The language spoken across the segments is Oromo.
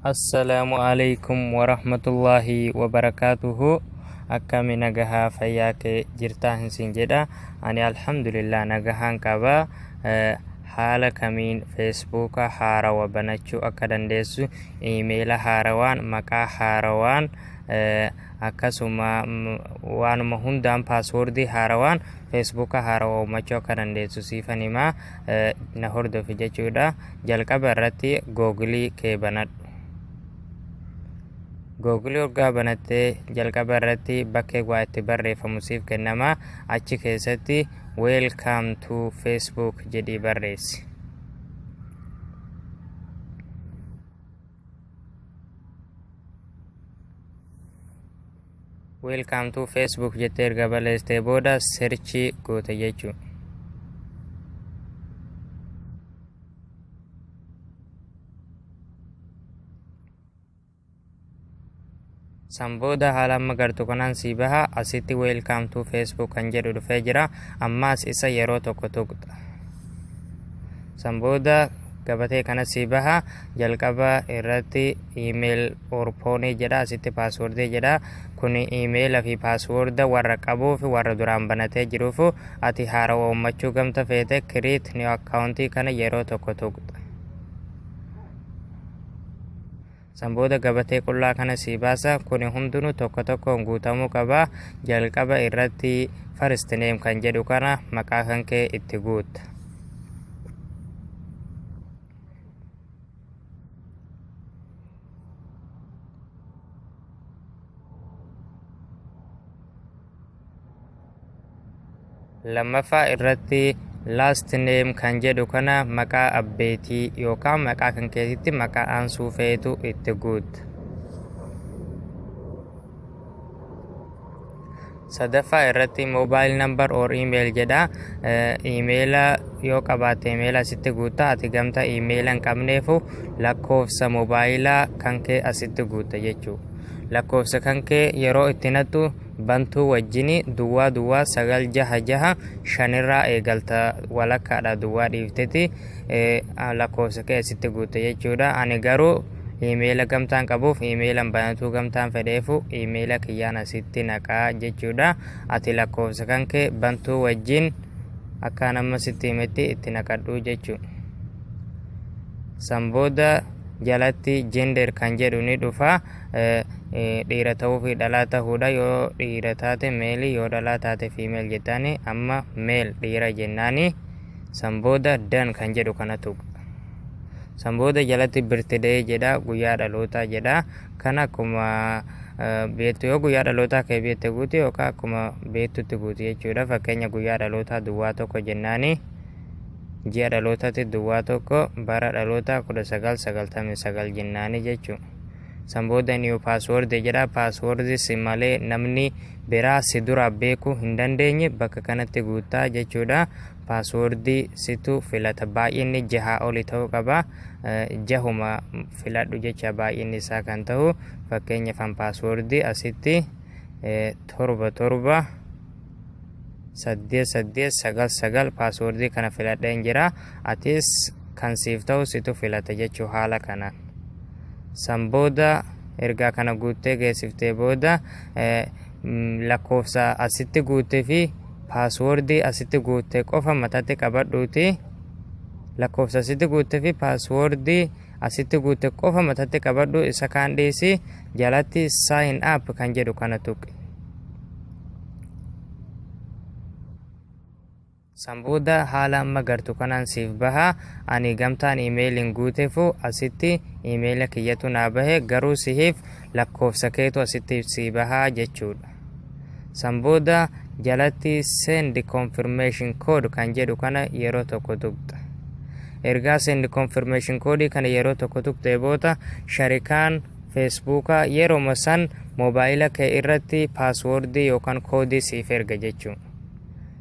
Assalaamu alaikum warahmatullaahi wabarakaatuhu. Akkami, nagahaa, fayyaa kee jirtaa hin siin jedha. Ani alhamdulillah nagahaan qaba. Haala kamiin Feesbuuka haarawa banachuu akka dandeessu, iimeela haarawaan, maqaa haarawaan, akkasuma waanuma hundaan paaswoordii haarawaan Feesbuuka haarawa uumachuu akka dandeessu siifan himaa, na hordofi jechuudha. Jalqaba irratti Googilii kee banadhu. Googilii hoggaa banattee, jalqaba irratti bakkee waa itti barreeffamu siif kennama. Achi keessatti "Welcome to Facebook" jedhii barreessi. "Welcome to Facebook" jettee erga barreessitee booda search goote jechuudha. San booda haala amma gartu kanaan sii baha. Asitti "Welcome to Facebook" kan jedhu dhufee jira. Ammaas isa yeroo tokko tuqxa. San booda gabatee kana sii baha. Jalqaba irratti "Email or phone" jedha, asitti "Password" jedha. Kun iimeela fi paaswoorda warra qabuuf, warra duraan banatee jiruuf. Ati haarawa uummachuu gamta feete, "Create new account" kana yeroo tokko tuqxa. San booda gabatee qullaa kana sii baasa. Kuni hundinuu tokko tokkoon guutamuu qaba. Jalqaba irratti "First name" kan jedhu kana maqaa kan kee itti guutta. Lammaffaa irratti "Last name" kan jedhu kana maqaa abbeetii yookaan maqaa kan keetitti maqaa aansuu feetu itti guutta. Sadaffaa irratti "Mobile number or email" jedha. Iimeela yoo qabaatte iimeela asitti guutta. Ati gamta iimeela hin qabneefu lakkoofsa mobaayilaa kan kee asitti guutta jechuu. Lakkoofsa kan kee yeroo itti nattu bantuu wajjini 0009665 irraa eegalta, walakkaadha duwwaa dhiifteti lakkoofsa kee asitti guutta jechuudha. Ani garuu iimeela gamtaan qabuuf, iimeelan banatuu gamtaan fedheefu, iimeela kiyyaan asitti naqaa jechuudha. Ati lakkoofsa kan kee bantuu wajjin akkaan amma sitti himetti itti naqadhu jechuu. San booda jalatti "Gender" kan jedhu ni dhufa. Dhiira ta'uu fi dhalaa ta'uudha. Yoo dhiira taate male, yoo dhalaa taate female jettaani. Amma male, dhiira jennaani. San booda "Done" kan jedhu kana tuqa. San booda jalatti "Birthday" jedha, guyyaa dhalootaa jedha. Kan akkuma beektu, yoo guyyaa dhalootaa kee beekte guuti, yookaan akkuma beektutti guuti jechuudha. Fakkeenya guyyaa dhalootaa 01 jennaani, ji'a dhalootaatti 01, bara dhalootaa 1999 jennaani jechuudha. San booda "New password" jedha. Paaswoordi si malee namni biraa si dura beekuu hin dandeenye bakka kanatti guuttaa jechuudha. Paaswoordii situ filata. Baay'inni jahaa oli ta'uu qaba. Jahuma filadhu jecha baay'inni isaa kan ta'u. Fakkeenyaaf an paaswoordii asitti 778899 paaswoordii kana filadheen jira. Atis kan siif ta'u situ filata jechuu haala kanaan. San booda ergaa kana guuttee geessiftee booda, lakkoofsa asitti guuttee fi paaswoordii asitti guuttee qofa mataatti qabadhuuti, lakkoofsa asitti guuttee fi paaswoordii asitti guutte qofa mataatti qabadhu, isa kaan dhiisi. Jalatti "Sign up" kan jedhu kana tuqi. San booda haala amma gartu kanaan siif baha. Ani gamtaan iimeeliin guuteefu asitti iimeela kiyyatu naa bahe, garuu sihiif lakkoofsa keetu asitti sii bahaa jechuudha. San booda jalatti "Send confirmation code" kan jedhu kana yeroo tokko tuqxa. Ergaa "Send confirmation code" kana yeroo tokko tuqxee booda, sharikaan Feesbuukaa yeroo san moobaayila kee irratti paaswoordii yookaan koodii siif erga jechuudha.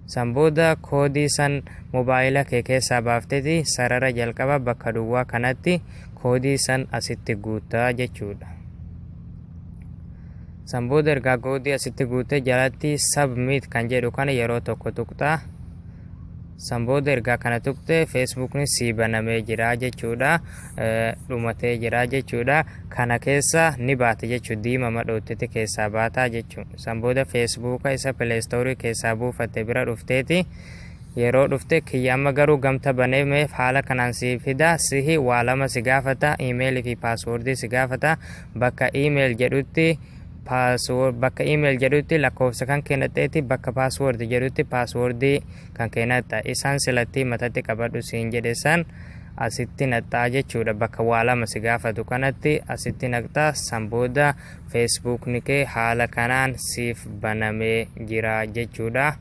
San booda koodii san moobaayila kee keessaa baafteti sarara jalqaba bakka duwwaa kanatti koodii san asitti guuttaa jechuudha. San booda ergaa koodii asitti guuttee, jalatti "Submit" kan jedhu kana yeroo tokko tuqxaa. San booda ergaa kana tuqxe, Feesbuukni sii banamee jira jechuudha. Dhumatee jira jechuudha. Kana keessa ni baate jechuudha. Diimama dhoottete keessaa baataa jechuudha. San booda Feesbuuka isa Play Store keessaa buufatte bira dhufteeti, yeroo dhufte, kiyya amma garuu gamta baneemeef haala kanaan si fida. Sihi waa lama si gaafata, iimeelii fi paaswoordii si gaafata. Bakka email jedhutti lakkoofsa kan kennateeti, bakka password jedhutti paaswoordii kan kennatta. Isaan silatti matatti qabadhu siin jedhe san asitti naqxaa jechuudha. Bakka waa lama si gaafatu kanatti asitti naqxaa. San booda Feesbuukni kee haala kanaan siif banamee jira jechuudha.